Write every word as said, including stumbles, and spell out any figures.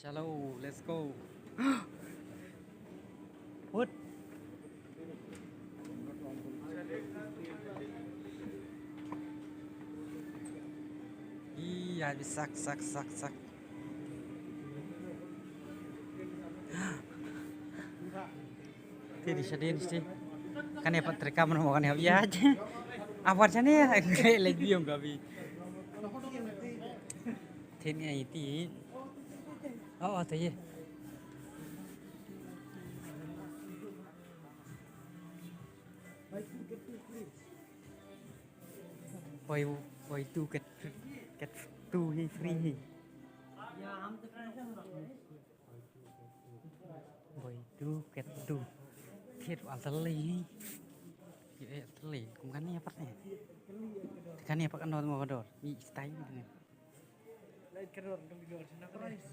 Chalo, let's go. What? Ih, ya, sak, sak, sak, sak. Te di shadien shi. Kane pat treka man mo kane hab ya je. Abar jane ya, le biong ka bi. Te ni ai ti. Oh, oh, te ye. Buy, buy two get, get two hi free hi. Buy two get two. Thied wal tali hi. Ye tali kum kan ni apa ni? Kan ni apa kan dor mo dor. Ni style ni. Light ka dor, kan dor sini price.